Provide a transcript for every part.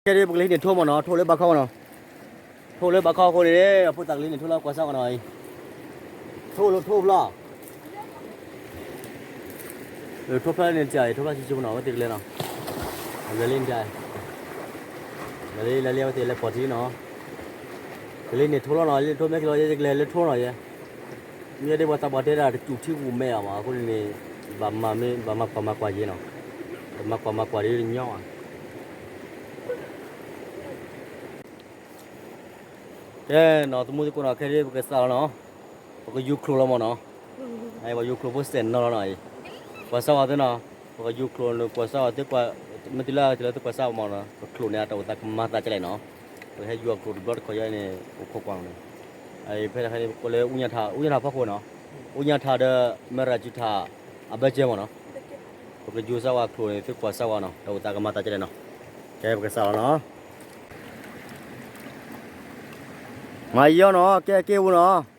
ခဲဒ်ပကလံၤန့ၣ်ထိမ့ၢ်နီၤ, ထိလၢဘးခီနီၤ, ထိလၢဘးခီအဃိန့ၣ် အဖိသၣ်ကလံၤန့ၣ်ထိလၢကွၢ်စၢ်ဝဲနီၤ, ထိလၢထိဖျီ, ထိဖျီန့ၣ်တၢ် ထိဖျီဆံဆံနီၤ အဝဲသ့ၣ်ကလဲၤနီၤ, လဲၤလံတၢ်, လဲၤလံလဲၤလံ အဝဲသ့ၣ်လဲၤပိာ်ထံနီၤ, ကလံၤန့ၣ်ထိလီၤနီၤ, လံထိမ့ၢ်ကလီၤ ယကလဲၤလၢထိနီၤယဲ, မ့ၢ်ဒ်ပှၤသးပှၢ်တဲဒၣ် တစူၢ်ထံကူၣ်မဲအီၤမး အဃိန့ၣ် ဘၣ်မၤမ့ၢ် ဘၣ်မၤကွၢ်မၤကွၢ်ယဲနီၤ, တမၤကွၢ်မၤကွၢ်ဒ်ညီဘၣ် ကဲနီၤ သမူသကိးနီၤ ခဲဒ်ပကစးလီၤနီၤ, ပကယူၤချိၣ်လီၤမ့ၢ်နီၤ, ပှၤယူၤချိၣ်ဖိစဲးနီၤလီၤနီၤအံၤ, ကွၢ်စၢ်ဝဲသ့ၣ်နီၤ, ပကယူၤချိၣ်န့ၣ် ကွၢ်စၢ်ဝဲသ့ၣ်, မ့ၢ်တုၤလၢ တုၤလၢသုကွၢ်စၢ်ဝဲမ့ၢ်နီၤ, ပချိၣ်န့ၣ် အတၢ်အိၣ်သးကမၤသးကလဲာ်နီၤ, ပဟဲယူၤအချိၣ်တဘျီတခီၣ်ယဲန့ၣ် အိၣ်ခိးကွၢ်န့ၣ်, ဖဲတခါန့ၣ် ပကိးလၢ အူညါထး အူညါထးဖီခိၣ်နီၤ, အူညါထးဒီး မရၤစုၤထး အဘၢၣ်စၢၤမ့ၢ်နီၤ, ပကယူၤစၢ်ဝဲချိၣ်န့ၣ် သုကွၢ်စၢ်ဝဲနီၤ တၢ်အိၣ်သးကမၤသးကလဲာ်နီၤ, ကဲပကစးလီၤနီၤ, မၤယီၤနီၤ ကဲက့ၢ်ဝူနီၤ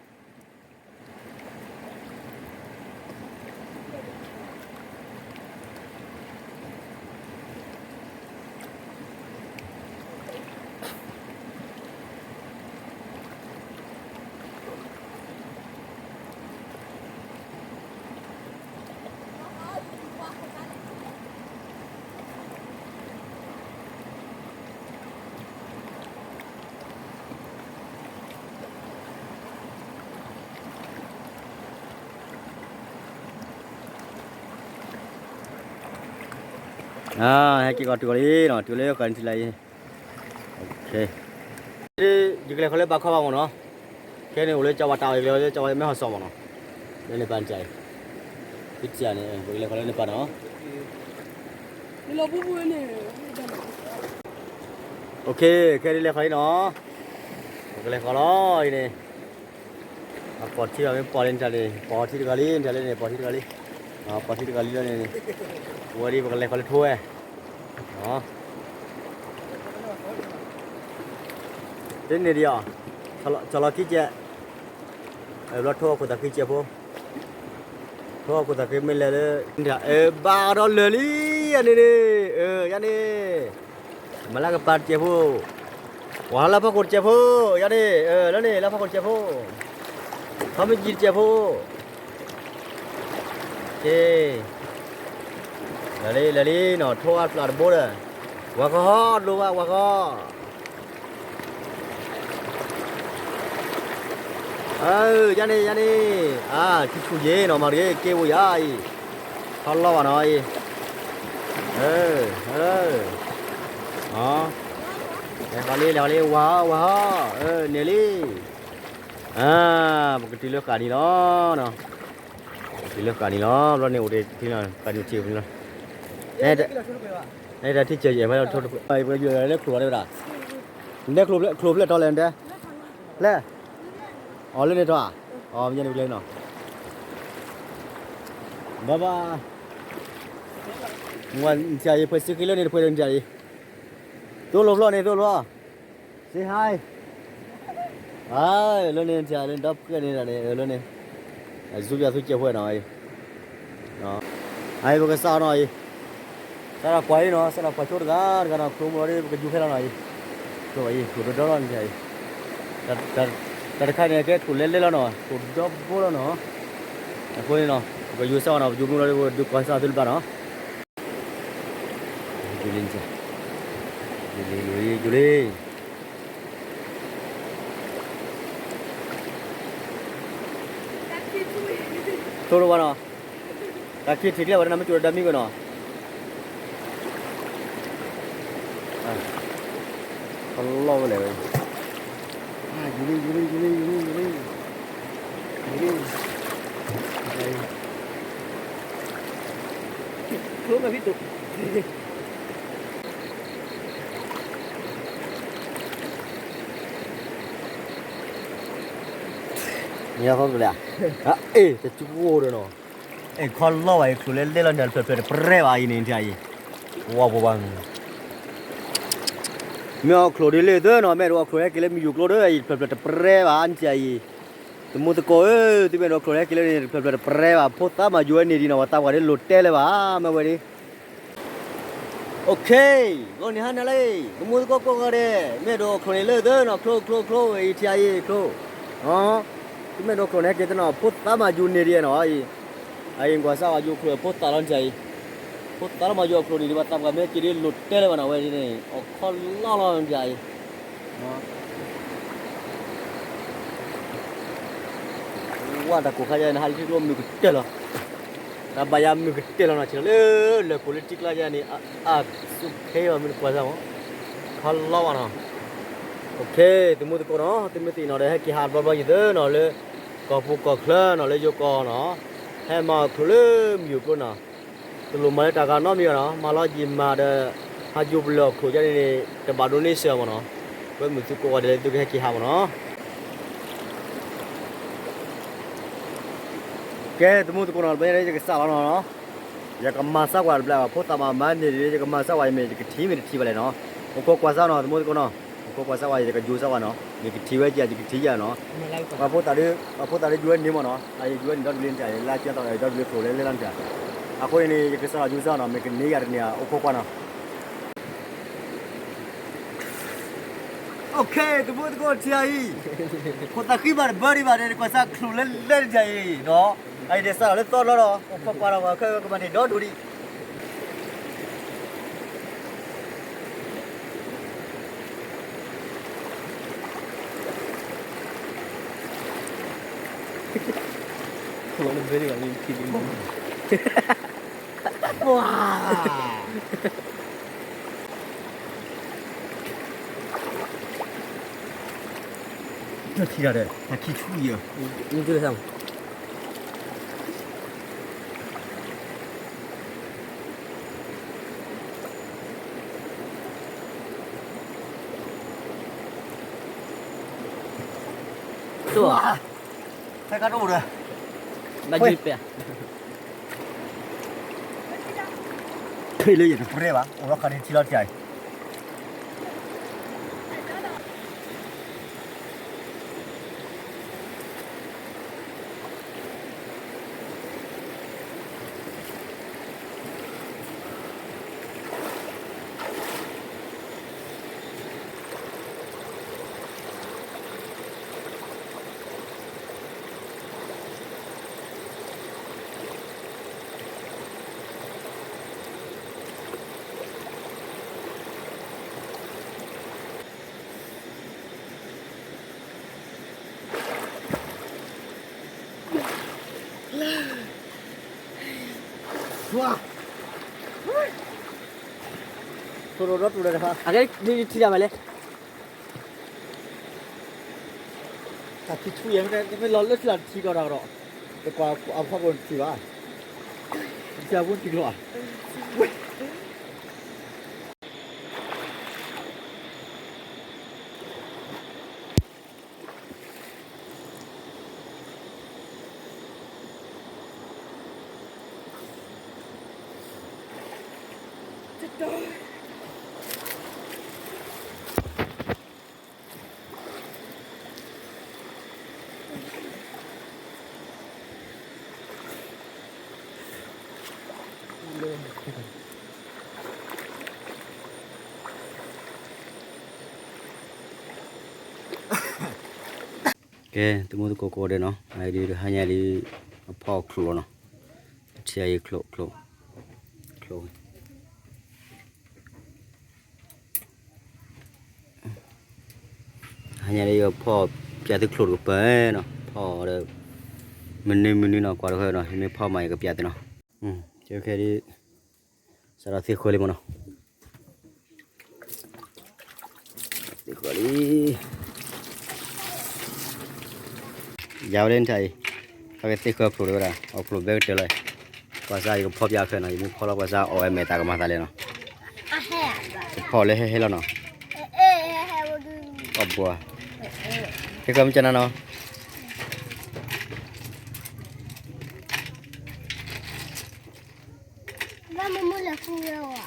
ဟဲက့ၤကီးတုၤလံနီၤ တုၤလၢကီၢ်နံၤထံလၢအံၤ, ယကလဲၤဃီၤလၢဘးခီဘၣ်မ့ၢ်နီၤ, ခဲန့ၣ်အိၣ်လၢကၠီၤဝါတၢ်အီၣ် ယကလဲၤဃီၤလၢကၠီၤဝါမဲဟီၣ်စီၣ်မ့ၢ်နီၤ, လၢန့ၣ်ပၢ်န့ၣ်, ဖံတၢ်န့ၣ် ပကလဲၤဃီၤလၢန့ၣ်ပၢ်နီၤ ခဲဒ်လဲၤဃီၤလံနီၤ, ပကလဲၤဃီၤလီၤအံၤန့ၣ်, အပိာ်ထံဘၣ်မ့ၢ်ပိာ်လံနတၢ်န့ၣ် ပိာ်ထံတဂၤလံ နတၢ်လၢန့ၣ် ပိာ်ထံတဂၤလံ, ပိာ်ထံတဂၤလံလီၤန့ၣ်, ဝဲဒ်ပကလဲၤဃီၤလၢထိဝဲ တန့ၢ်ဒံးအီၤ, ဆီၣ်လီၤခံကဲး, ဘျီထိအခိၣ်သးခံကဲးဖိ, ထိအခိၣ်သးခံမ့ၢ်လဲၤလၢ, ဘၣ်ဒီးလၢာ်လံ, ယၤန့ၣ်န့ၣ်, ယၤန့ၣ်, မၤလၢကပၤတကဲးဖိ, ဝၤလၢဖီခိၣ်တကဲးဖိ, ယၤန့ၣ်, လၢန့ၣ် လၢဖီခိၣ်တကဲးဖိ, ထီမ့ၢ်ကံတကဲးဖိ က့, လဲၤလံ လဲၤလံနီၤ ထိအါဖျၢၣ်တဘိဒီး, ဝၤဃီ ဒိၣ်ဘၣ်ဝၤဃီ, ယၤန့ၣ် ယၤန့ၣ်, အါ ထံဆူၣ်ယဲနီၤ မၤတဂ့ၤ က့ဝိယၤအံၤ, ထီလီၤဘၣ်နီၤအံၤ, လဲၤဃီလံ လဲၤဃီလံ ဝၤဟီ ဝၤဟီ, န့ၣ်လံ, ပကတုၤလၢဃာ်နံၤလီၤ, ပကတုၤလၢဃာ်နံၤလီၤ ဘျီန့ၣ်အိၣ်တ့ၢ်, ဃာ်နံၤထံ, တၢ်ထံဆၢယဲၢ်ဖဲလီၤ, ပကယူၤလၢချိၣ်လီၤတဲဝဲဒၣ်, နတဲချိၣ်ဖျဲၣ်ထီလဲၣ်နတဲ, လဲၣ်, အီၤလၢန့ၣ်ထီၣ်ဧါ, အီၤမ့ၢ်န့ၣ်ပကလဲၤနီၤ, ဘၣ်ဘၣ်, နထံၣ်အံၤ ဖဲစ့ၢ်ကီးလၢန့ၣ်တဖဲလၢနထံၣ်အံၤ, သိၣ်လိဖျီၣ်န့ၣ် သိၣ်လိဖျီၣ်, say hi, လၢန့ၣ်နထံၣ်လၢဒီဖျၢၣ်န့ၣ်န့ၣ် လၢန့ၣ်, အဇူပျၢ်သူကဲးဖိနီၤ, အံၤပကစးနီၤအံၤ, စးထီၣ်ကွၢ်အံၤနီၤ စးထီၣ်ကွၢ်ဆိတဂၤတဂၤနီၤ ချိၣ်မ့ၢ်လီၤဒီး ပကယူၤဖဲလီၤနီၤအံၤ, ချိၣ်အံၤ ချိၣ်ဒိၣ်ဒိၣ်လီၤန့ၣ်အံၤ, တၢ်တခါန့ၣ် ကဲချိၣ်လဲၤလဲၤလီၤနီၤ ချိၣ်ဒီဘိလီၤနီၤ, အဃိန့ၣ်နီၤ ပကယူၤစၢ်နီၤ ပယူၤမ့ၢ်လီၤဒီး ပဒုးကွၢ်စၢ်သုတဘျီနီၤ, ယူၤလံ, ယူၤလံ, ယူၤလံ, ယူၤလံ သိၣ်လိဘၣ်နီၤ, တၢ်ခံထံၣ်ကျဲဘၣ်ဒီး နမ့ၢ်ကၠိဒီးဒၢမံကွံာ်နီၤ, ဖီလီၢ်ဝဲလဲၣ်ဝဲ, ယူၤလံ ယူၤလံ ယူၤလံ ယူၤလံ ယူၤလံ, ယူၤလံ, ကျိမ့ၢ်ဖံတိၣ် မ့ၢ်အသီတကလၢၤ, အ့ၣ် တကၠိဒီးနီၤ, အ့ၣ် ခီလီၢ်ဘၣ်အံၤ ချိၣ်လဲၤလဲၤလီၤန့ၣ် တဖျၢၣ်ဖျၢၣ်တပြဲဘၣ်အံၤန့ၣ် နထံၣ်အံၤ, ဝါပှၤဘၣ်, မ့ၢ်အီၣ်ချိၣ်ဒ်လဲၣ်သၢနီၤ မ့ၢ်တအီၣ်ချိၣ်ဟဲက့ၤလၢမံၤယူၤကျိဒီးအံၤ တဖျၢၣ်ဖျၢၣ်တပြဲဘၣ် နထံၣ်အံၤ, သမူသကိးဧၢ, သုမ့ၢ်တအီၣ်ချိၣ်ဟဲက့ၤလၢန့ၣ် တဖျၢၣ်ဖျၢၣ်တပြဲဘၣ် ဖိသၣ်မၤယိၤဝဲန့ၢ်ဒံးနီၤ ပှၤသးပှၢ်ဒ်လိၣ်တဲလၢၤဘၣ် မ့ၢ်ဝဲဒၣ် Okay, ဂီၤနံၤဟါနၤလၢ သမူသကိးကိးဂၤဒဲး, မ့ၢ်ဒိးချိၣ်န့ၣ်လၢသၢနီၤ, ချိၣ်ချိၣ်ချိၣ် အံၤထံအံၤချိၣ်, သုမ့ၢ်ဒိးချိၣ်န့ၣ် ဟဲက့ၤသနီၤ, ဖိသၣ်မၤယူၤန့ၢ်ဒံးနီၤ, အံၤကွၢ်စၢ်ဝဲယူၤချိၣ်ဖိသၣ်လီၤနံၤအံၤ, ဖိသၣ်လီၤမၤယူၤအချိၣ်န့ၣ်ဒံး ပှၤသးပှၢ်မ့ၢ်က့ၤဒ်လိၣ်တဲလၢၤဘၣ်နီၤ, ဝဲဒ်န့ၣ် အခီၣ်လီၢ်လီၤနံၤအံၤ ဝဲတၢ်ကိၢ်ခါယါန့ၣ် ဟးလၢထံကျိမုၢ်ကတၢၢ်လီၤ, တၢ်ဘၣ်ယၤမုၢ်ကတၢၢ်လီၤနီၤ, ဆံးလီၤလၢ လၢၢ်ကိၣ်လၢထံကျါယါန့ၣ်, အါ, စူၢ်ခဲအီၤမ့ၢ်တကွၢ်စၢ်မး, ခီလီၢ်ဘၣ်နီၤ, okay, သမူသကိးနီၤ, သုမ့ၢ်သ့ၣ်နီၤဒီး ဟဲက့ၤဟးဘျီဘျီယံၤသၢနီၤလၢ ကီၢ်ပူၤကီၢ်ချၢနီၤလၢယိၤကီၢ်နီၤ, ဟဲမၤအချိၣ်လၢမုၢ်ယိၤကျိနီၤ, တလိၣ်မၤလၢတၢ်ဂၤနီတမံၤဘၣ်နီၤ, မၤလီၤယံာ်မးဒီး ဟးယူၤပလၢၢ်အခိၣ်ယါန့ၣ်န့ၣ် တဘၣ်ဒိးန့ၢ်စၢၤမးနီၤ, ဝဲမုၢ်သုကိးဂၤဒဲးလၢသုကဟဲက့ၤဟးမးနီၤ, ကဲ သမူသကိးနီၤ, တဘျီညါလၢယကစးလီၤနီၤ, ယကမၤစၢ်ကွၢ်တဘျီ, ဖိသၣ်မၤမၤန့ၢ်ဒံး ယကမၤစၢ်ကွၢ် ယမ့ၢ်ယကထံၣ်မ့ၢ်တထံၣ်ဘၣ်လဲၣ်နီၤ, အိၣ်ခိးကွၢ်စၢ်နီၤ, သမူသကိးနီၤ, အိၣ်ခိးကွၢ်စၢ်ဝဲ ယကယူၤစၢ်ဝဲနီၤ, မ့ၢ်ကထံၣ်ဝဲယၤ ယကထံၣ်ယၤနီၤ, ပှၤဖိသၣ်ဒီး ပှၤဖိသၣ်ဒီးယူၤဝဲန့ၣ်မးနီၤ, ယယူၤဝဲန့ၣ်ဒီတဘျီန့ၣ် လၢကၠီသီဒီး ဒီတဘျီကျိၤလဲၤလဲၤလီၤန့ၣ်, အဃိန့ၣ်န့ၣ် ယကစးလီၤယူၤစၢ်နီၤ, မ့ၢ်ကန့ၢ်ယၤတန့ၢ် အိၣ်ခိးကွၢ်နီၤ Okay, သမူသကိးထံအံၤ, ဖိသၣ်ဃံဘၣ်တဘၢဒံးဘၣ်ဒီး ကွၢ်စၢ်ချိၣ်လဲၤလဲၤတယၤအံၤနီၤ, အအံၤဒီးစးထီၣ်လၢသီလီၤဒီး အိၣ်ခိးကွၢ်ဒီးပှၤခဲကမၤန့ၢ်ဒီဒိၣ်ဒံး ထံၣ်ဒီး ထံဆူၣ်ယဲၢ် ဖဲကတအိၣ်ဒီး ဘၣ်ယုၢ်ပဲ ဖဲလၢယတပြဲဘၣ် အိၣ်လီၤခါန့ၣ်ထံလီၤတၢ်အံၤ အကဲ ထံၣ်တၢ်မလဲၣ် တၢ်ထံဆူၣ်ယဲၢ် မ့ၢ်လီၤလၢထံလီၤထံကီၢ်တၢ်ကဒီး တကွၢ်အဖီခိၣ်ထံၣ်ဘၣ် ထံဆူၣ်ဖိထံကျိၤဧါ ကဲ သမူသကိးကိးဂၤဒဲးနီၤ အံၤဒုး တဟါညါဒုး အဖီချိၣ်လီၤနီၤ ထံအံၤချိၣ် ချိၣ် ချိၣ် ဟါညါဒုး ယဖီၣ်ပၠးသုချိၣ်တကပၤနီၤ ဖီၣ်ဒီး မနုၤမနုၤနီၤ ကွၢ်တဃဲနီၤ ယမ့ၢ်ဖီၣ်မး ယကပၠးသုနီၤ ကဲခဲဒုး စးထီၣ်သ့ၣ်ဃၢၤလံမးနီၤ သ့ၣ်ဃၢၤလံ ယၤဝဲလၢနထံၣ်အံၤ ဖဲကသ့ၣ်ဃၢၤချိၣ်တဝဲဒၣ် အီၣ်ချိၣ်ဘဲကတၢၢ်လီၤ ကွၢ်စၢ်ယကဖီၣ်ပၠးခဲနီၤ ယမ့ၢ်ဖီၣ်လီၤကွၢ်စၢ်အီၣ်ဝဲမဲာ်သၣ်ကမၤသးလဲၣ်နီၤ ကဖီၣ်လၢဟဲဟဲလီၤနီၤ အဘှၤ သ့ၣ်ဃၢၤမ့ၢ်ကနၤနီၤ ဘၣ်မ့ၢ်မုၢ်လၢဃုဝဲဝဲ ဟဲ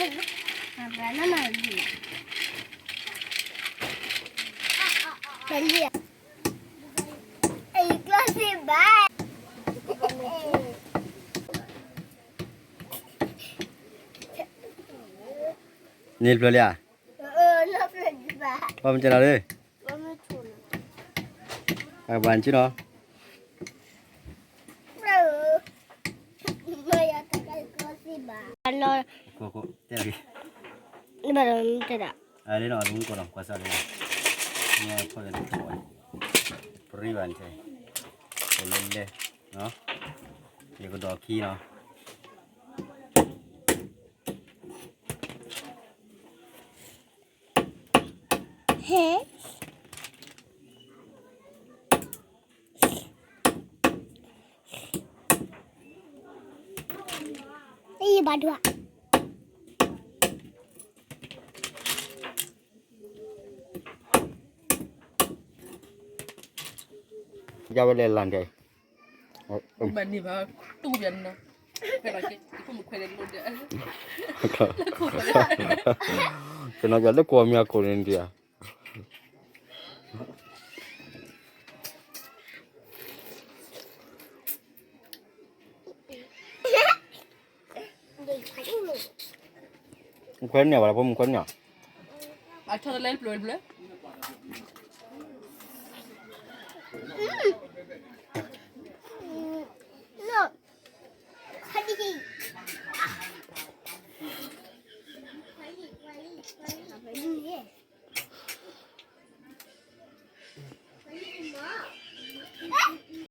အပှၤနီၢ်နီၢ်ဒံး, ပလံၤ, အံၤကျီၢ်စ့ဘၣ်, န့ၣ်တဖျၢၣ်လံဧါ, အနီၢ်ဖျၢၣ်ဒံးဘၣ်, ပှၤမ့ၢ်တဲလီၤလၢ, ပှၤမ့ၢ်ဆိၣ်လီၤ, ပှၤဘၣ်နစုနီၤ, မ့ၢ်ယၤတကဲကျီၢ်စ့ဘၣ်, တဲလီၤ, နဘၣ်လီၤမ့ၢ်တဲဒၣ်, အလၢနီၤ အမူကီၢ်နီၤ ကွၢ်စၢ်လၢ, မ့ၢ်ဖီၣ်လၢနကီၢ်, ပရံဘၣ်နတဲ, အိၣ်လၢလဲၣ်, ယကဒီးခံနီၤ. ဟဲ, အံၤဘၣ်ဒွး, ယဝဲလဲၤလၢ်ဒဲး, ဘၣ်န့ၣ်ဘၣ်, တူၢ်ဘၣ်နီၤ, ဖဲလီၤက့ၤ ယခိၣ်မုၣ်ခွဲးလၢလိၣ်ဒဲး, ကနီၤယၤလၢကွီၢ်မ့ၢ်အခိၣ်န့ၣ်ဒံးဧါ. မခွဲးန့ၢ်ဘၣ်လၢဖိမခွဲးန့ၢ်, အဆီတလဲတဖျၢၣ်တဖျၢၣ်,